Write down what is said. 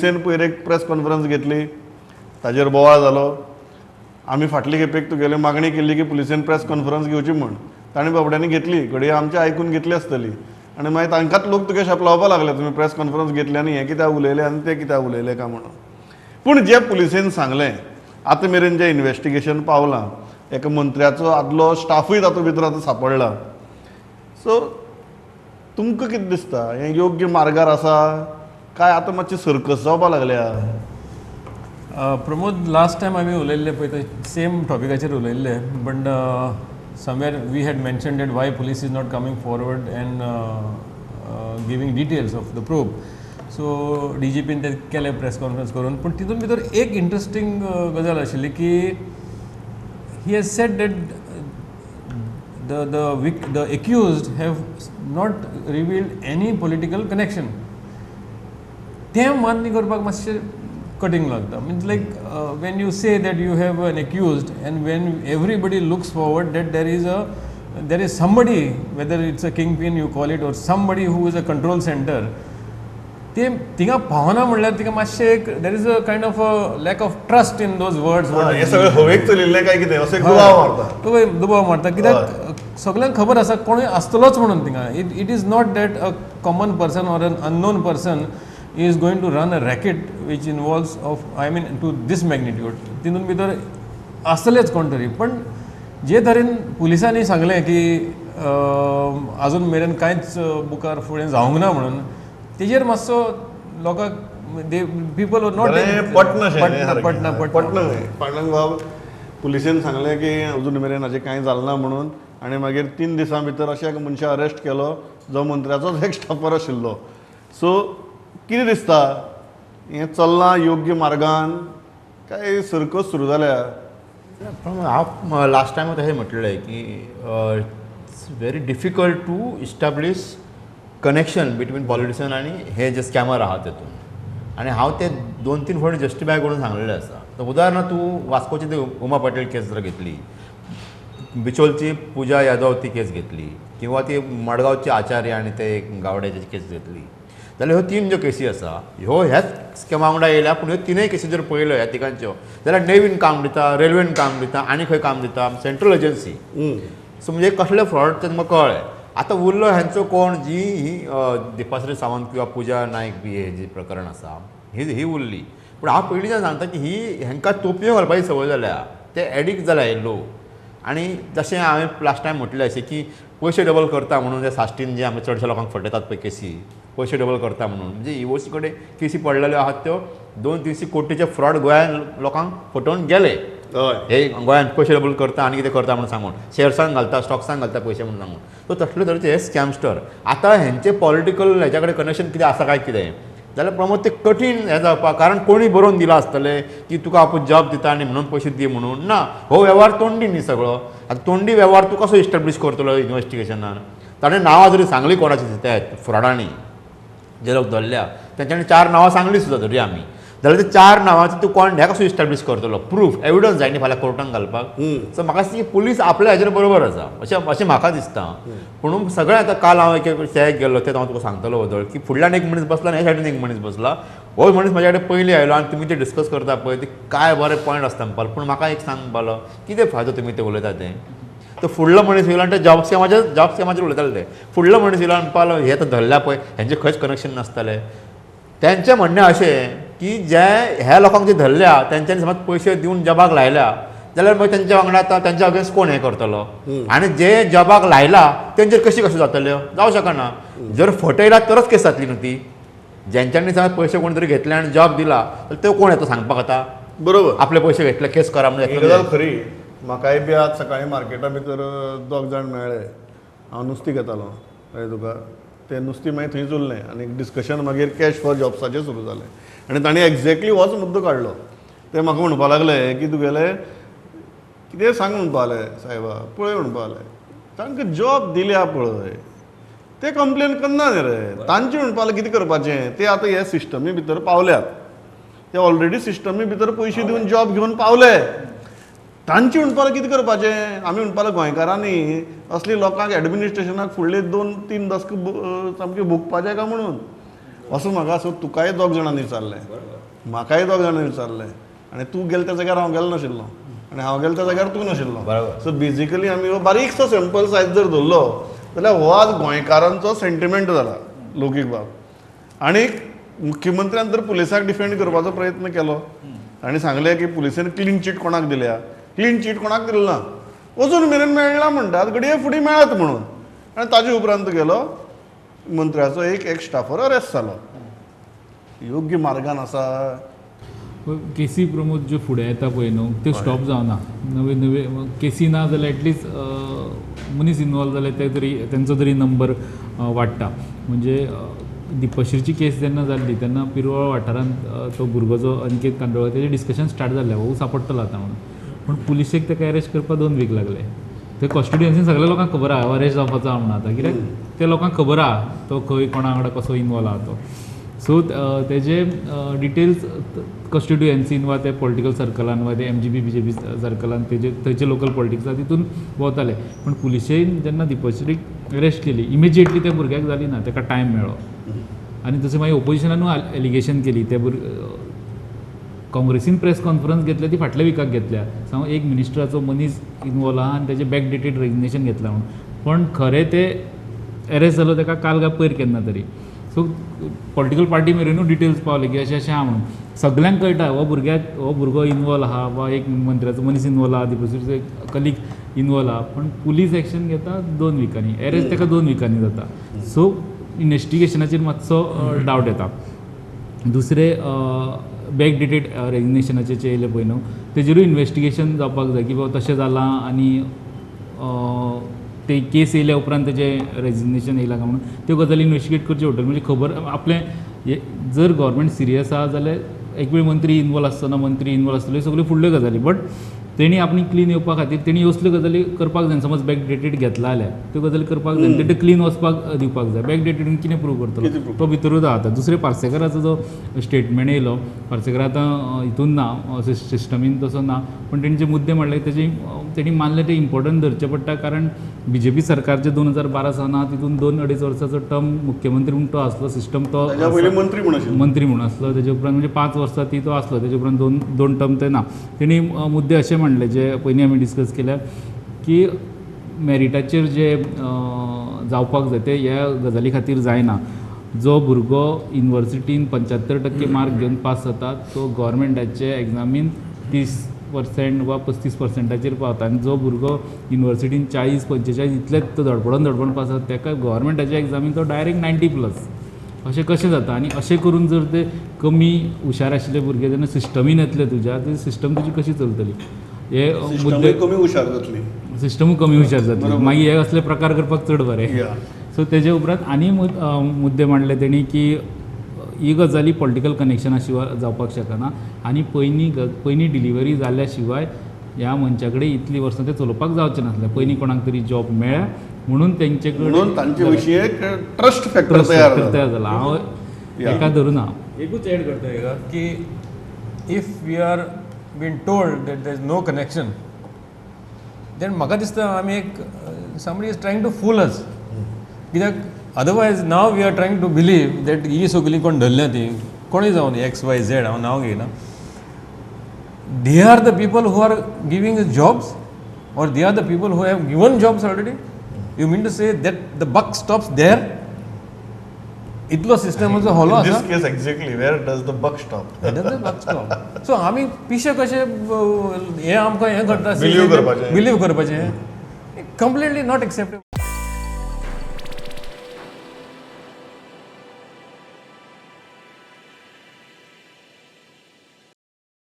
पुलिसेन पयर एक press conference घेतली, ताजेर बोवाळ जालो. आमी फाटले खेपेक तुगेली मागणी केल्ली की पुलिसेन प्रेस कॉन्फरन्स घेवची म्हूण, ताणें बाबड्यांनी घेतली, घडये आमचें आयकून घेतली आसतली. आनी मागीर तांकांच लोक तुगे शेपलावपाक लागले, तुमी प्रेस कॉन्फरन्स घेतली आनी हें कित्याक उलयलें आनी तें कित्याक उलयलें काय म्हणून. पूण जे पुलिसेन सांगलें, आतां मेरेन जें इन्वेस्टिगेशन पावलां, एका मंत्र्याचो आदलो स्टाफूय तातूंत भितर आतां सांपडला. सो तुमकां कितें दिसता, हें योग्य मार्गार आसा काय आतां मातशी सर्कस जावपाक लागल्या? प्रमोद, लास्ट टायम आमी उलयल्ले पळय ते सेम टॉपिकाचेर उलयल्ले, but somewhere we had mentioned that why police is not coming forward and giving details of the probe. So D G pin ते केले प्रेस कॉन्फरन्स करून, पूण तितून भितर एक इंट्रस्टींग गजाल आशिल्ली की he has said that the accused have not revealed any political connection. तें मान्य करपाक मातशें कठीण लागता. Means like when you say that you have an accused and when everybody looks forward that there is somebody, whether it's a kingpin you call it or somebody who is a control center, ते थिंगा पावना म्हणल्यार तिका मातशें एक there is a kind of a lack of trust in those words. हें सगळें हवेक चलिल्लें काय कितें असो एक दुबाव मारता. तो दुबाव मारता, कित्याक सगल्यांक खबर आसा कोणूय आसतलोच म्हणून थिंगा. It is not that a common person or an unknown person is going to run a racket which involves of, I mean, to this magnitude. तितून भितर आसतलेच कोण तरी. पण जे तरेन पुलिसांनी सांगलें की आजून मेरेन कांयच बुकार फुडें जावंक ना म्हणून, तेजेर मातसो लोकांक they people are not पटना. पटना. पटना पांडुरंग बाब, पुलिसेन सांगलें की अजून मेरेन हाजें कांय जालें ना म्हणून, आनी मागीर 3 दिसां भितर अशें एक मनशाक अरेस्ट केलो जो मंत्र्याचोच एक स्टाफर आशिल्लो. सो कितें दिसता, हें चल्लां योग्य मार्गान काय सर्कस सुरू जाल्या? हांव लास्ट टायम तशें म्हटलें की it's very difficult to establish connection between politician आनी हे जे स्कॅमर आहा तेतून. आनी हांव ते 2-3 फावटी जस्टिफाय करून सांगलेलें आसा. तर उदाहरणार्थ तूं वास्कोची ती उमा पाटील केस जर घेतली, बिचोलची पुजा यादव ती केस घेतली, किंवा ती मडगांवची आचार्य आनी ते एक गावड्याची केस घेतली, जाल्यार ह्यो 3 ज्यो केसी आसा ह्यो ह्याच स्कॅमा वांगडा येयल्या. पूण ह्यो 3 केसी जर पळयल्यो ह्या तिगांच्यो जाल्यार नेवीन काम दिता, रेल्वेन काम दिता, आनी खंय काम दिता, सेंट्रल एजन्सी. सो म्हणजे कसले फ्रॉड ते तुमकां कळ्ळें. आतां उरलो हेंचो कोण, जी ही दीपाश्री सावंत किंवा पुजा नायक बी हे जी प्रकरण आसा ही उरली. पूण हांव पयलींच्यान सांगता की ही हेंकां तोपयो घालपाची संवय जाल्या, ते एडिक्ट जाल्या हे लोक. आनी जशें हांवें लास्ट टायम म्हटलें अशें की पयशे डबल करता म्हणून जे साश्टीन जे आमी चडशे लोकांक फटयतात पळय केसी, पयशे डबल करता म्हणून, म्हणजे इओसी कडेन केसी पडलेल्यो आहात त्यो 200-300 कोटीचे फ्रॉड गोंयान लोकांक फटोवन गेले. हे गोंयांत पयशे डबल करता आनी कितें करता म्हणून सांगून, शेर्सान घालता, स्टॉक्सान घालता पयशे म्हणून सांगून. सो तसले तरेचे हे स्कॅमस्टर आतां हेंचे पॉलिटिकल हेच्या कडेन कनेक्शन कितें आसा काय कितें जाल्यार प्रमोद ते कठीण हें जावपाक, कारण कोणी बरोवन दिलां आसतलें की तुका आपूण जॉब दिता आनी म्हणून पयशे दी म्हणून. ना, हो वेव्हार तोंडी न्ही सगळो. आतां तोंडी वेव्हार तूं कसो इस्टेब्लीश करतलो इन्वेस्टिगेशनान? ताणें नांवां जरी सांगली कोणाची त्या फ्रॉडांनी जे लोक धरल्या तेंच्यांनी 4 नांवां सांगली सुद्दां धरया आमी, जाल्यार ते 4 नांवांचो तूं कोण हें कसो इस्टेब्लीश करतलो? प्रूफ एविडन्स जाय न्ही फाल्यां कोर्टान घालपाक. सो म्हाका दिसता की पुलीस आपल्या हाजेर बरोबर आसा अशें अशें म्हाका दिसता. पूण सगळें आतां काल हांव एक शेक गेल्लो, तें हांव तुका सांगतलो वदळ की फुडल्यान एक मनीस बसला आनी ह्या सायडीन एक मनीस बसला. हो मनीस म्हाज्या कडेन पयलीं आयलो आनी तुमी ते डिस्कस करता पळय ते काय बरे पॉयंट आसता म्हणपाक. पूण म्हाका एक सांग म्हणपालो कितें फायदो तुमी ते उलयता तें? तो फुडलो मनीस येयलो आनी ते जॉब स्कॅमाचेर उलयताले ते. फुडलो मनीस येयलो आनी म्हणपालो हे आतां धरल्या पळय हेंचें खंयच कनेक्शन नासतालें. तेंचें म्हणणें अशें की जे ह्या लोकांक जे धरल्या तेंच्यांनी समज पयशे दिवन जॉबाक लायल्या जाल्यार मागीर तेंच्या वांगडा आतां तेंच्या अगेन्स्ट कोण हें करतलो? आनी जे जॉबाक लायला तेंचेर कशी कशें जातल्यो? जावं शकना. जर फटयला तरच केस जातली न्हू ती. जेंच्यांनी समज पयशे कोण तरी घेतले आनी जॉब दिला जाल्यार त्यो कोण येता सांगपाक आतां? बरोबर, आपले पयशे घेतले केस करा म्हणून. ही गजाल खरी. म्हाकाय बी आज सकाळीं मार्केटा भितर 2 जाण मेळ्ळे. हांव नुस्तें घेतालो कळ्ळें तुका, तें नुस्तें मागीर थंयच उरलें आनी डिस्कशन मागीर कॅश फॉर जॉब्साचेर सुरू जालें आनी तांणी एग्जॅक्टली होच मुद्दो काडलो. ते म्हाका म्हणपाक लागले की तुगेले कितें सांग म्हणपा लागले सायबा, पळय म्हणपा लागले तांकां जॉब दिल्या पळय ते कंप्लेन करना न्ही रे, तांचे म्हणपा लागले कितें करपाचें? ते आतां हे सिस्टमी भितर पावल्यात, ते ऑलरेडी सिस्टमी भितर पयशे दिवन जॉब घेवन पावले, तांचे म्हणपाक कितें करपाचें? आमी म्हणपाक गोंयकारांनी असली लोकांक एडमिनिस्ट्रेशनाक फुडले 2-3 दसकां सामकें भोगपाचें काय म्हणून. असो म्हाका सो तुकाय दोग जाणांनी विचारलें, म्हाकाय दोग जाणांनी विचारलें आनी तूं गेल त्या जाग्यार हांव गेलो नाशिल्लो आनी हांव गेलो त्या जाग्यार तूं नाशिल्लो. सो बेजिकली आमी हो बारीकसो सॅम्पल सायज जर धरलो जाल्यार हो आज गोंयकारांचो सेंटिमेंट जाला लौकीक बाब. आनी मुख्यमंत्र्यान तर पुलिसाक डिफेंड करपाचो प्रयत्न केलो आनी सांगलें की पुलिसेन क्लीन चीट कोणाक दिल्या, क्लीन चीट कोणाक दिली ना, अजून मेरेन मेळना म्हणटात, घडये फुडें मेळत म्हणून. आनी ताजे उपरांत गेलो मंत्र्याचो एक एक्स स्टाफर अरेस्ट जालो. योग्य मार्गान आसा. केसी प्रमोद ज्यो फुडें येता पळय न्हू त्यो स्टॉप जावना. नवे नवे केसी ना जाल्यार एटलिस्ट मनीस इनवॉल्व जाल्यार ते तरी तेंचो तरी नंबर वाडटा. म्हणजे दीपश्रीची केस जेन्ना जाल्ली तेन्ना पिरवळ वाठारांत तो भुरगो जो अनिकेत कांदोळकर तेजें डिस्कशन स्टार्ट जाल्लें, हो सांपडटलो आतां म्हणून. पूण पुलिशेक ताका अरेस्ट करपाक 2 वीक लागले. ते कॉन्स्टिट्युएन्सीन सगळ्या लोकांक खबर आहा अरेस्ट जावपाचो आहा म्हणून आतां, कित्याक ते लोकांक खबर आहा तो खंय कोणा वांगडा कसो इनवॉल्व आहा तो. सो तेजे डिटेल्स कॉन्स्टिट्युएन्सीन वा ते पॉलिटिकल सर्कलान वा ते MGP BJP सर्कलान तेजे थंयचे लोकल पॉलिटिक्स आहा तितून भोंवताले. पूण पुलिशेन जेन्ना दीपश्रीक अरेस्ट केली इमिजिएटली त्या भुरग्याक जाली ना, ताका टायम मेळ्ळो. आनी तशें मागीर ओपोजिशनानूय एलिगेशन केली. ते काँग्रेसीन प्रेस कॉन्फरन्स घेतल्या ती फाटल्या विकाक घेतल्या, सांग एक मिनिस्टराचो मनीस इनवॉल्व आहा आनी तेजें बॅक डेटेड रेजिग्नेशन घेतलां म्हणून. पण खरें ते अरेस्ट जालो ताका काल काय पयर केन्ना तरी. सो पॉलिटिकल पार्टी मेरेनूय डिटेल्स पावले की अशें अशें आहा म्हणून. सगल्यांक कळटा हो भुरग्याक हो भुरगो इनवॉल्व आहा वा एक मंत्र्याचो मनीस इनवॉल्व आहा, दीपश्रीचो एक कलीग इनवॉल्व आहा, पण पुलीस एक्शन घेता 2 विकांनी, अरेस्ट ताका 2 विकांनी जाता. सो इन्वेस्टिगेशनाचेर मातसो डावट येता. दुसरें बॅक डेटेड रेजिग्नेशनाचें जें येयलें पळय न्हू तेजेरूय इन्वेस्टिगेशन जावपाक जाय की बाबा तशें जालां आनी ते केस येयल्या उपरांत तेजें रेजिग्नेशन येयलां काय म्हणून त्यो गजाली इन्वेस्टिगेट करच्यो पडटल्यो. म्हणजे खबर आपलें जर गव्हर्मेंट सिरियस आहा जाल्यार एक वेळ मंत्री इनवॉल्व आसचो ना, मंत्री इनवॉल्व आसतल्यो सगल्यो फुडल्यो गजाली, बट तेणी आपली क्लीन येवपा खातीर तेणी असल्यो गजाली करपाक जाय. समज बॅक डेटेड घेतला जाल्यार त्यो गजाली करपाक जाय, ते क्लीन वचपाक दिवपाक जाय. बॅक डेटेड कितें प्रूव करतलो तो भितरूच आहा. आतां दुसरें पार्सेकराचो जो स्टेटमेंट येयलो, पार्सेकर आतां हितून ना, सिस्टमीन तसो ना, पूण तेणी जे मुद्दे मांडले तेजी तेणी मानले ते इम्पोर्टंट धरचें पडटा. कारण बीजेपी सरकारचे 2012 सावन आहा तितून 2-2.5 वर्साचो टर्म मुख्यमंत्री म्हूण तो आसलो, सिस्टम तो मंत्री म्हूण आसलो, तेजे उपरांत म्हणजे 5 वर्सां ती तो आसलो, तेजे उपरांत 2 टर्म ते ना. तेणी मुद्दे अशे मांडले जे पयलीं आमी डिस्कस केल्या की मेरिटाचेर जे जावपाक जाय ते ह्या गजाली खातीर जायना. जो भुरगो युनिवर्सिटीन 75% मार्क घेवन पास जाता तो गव्हर्मेंटाचे एग्जामीन 30% वा 35%चेर पावता, आनी जो भुरगो युनिवर्सिटीन 40-45 इतलेच तो धडपडून धडपडून पास जाता ताका गव्हर्मेंटाच्या एग्जामीन तो डायरेक्ट 90+. अशें कशें जाता? आनी अशें करून जर ते कमी हुशार आशिल्ले भुरगे जेन्ना सिस्टमीन येतले तुज्या, ती सिस्टम तुजी कशी चलतली? हे मुद्दे कमी हुशार जातली, सिस्टमूय कमी हुशार जातली, मागीर हे असले प्रकार करपाक चड बरें. सो तेजे उपरांत आनी मुद्दे मांडले तेणी की ही गजाली पॉलिटिकल कनेक्शना शिवाय जावपाक शकना आनी पयलीं डिलिव्हरी जाल्या शिवाय ह्या मनशा कडेन इतलीं वर्सां तें चलोवपाक जावचें नासलें. पयलीं कोणाक तरी जॉब मेळ्ळ्या म्हणून तेंचे कडेन तांचे विशीं एक ट्रस्ट फॅक्टर तयार जाला. हांव एका धरुना एकूच एड करता एका की if we are been told that there is no connection then म्हाका दिसता आमी एक somebody is trying to fool us. कित्याक otherwise now we are trying to believe that ही सगळीं कोण धरल्या ती कोणूय जावन एक्स वाय झेड हांव नांव घेयना, they are the people who are giving jobs or they are the people who have given jobs already. You mean to say that the buck stops there? इतलो सिस्टमाचो हॉलो आसा. In this case exactly where does the buck stop? Where does the buck stop? So आमी पिशे कशे हे आमकां हें करता, believe करपाचें, completely not acceptable.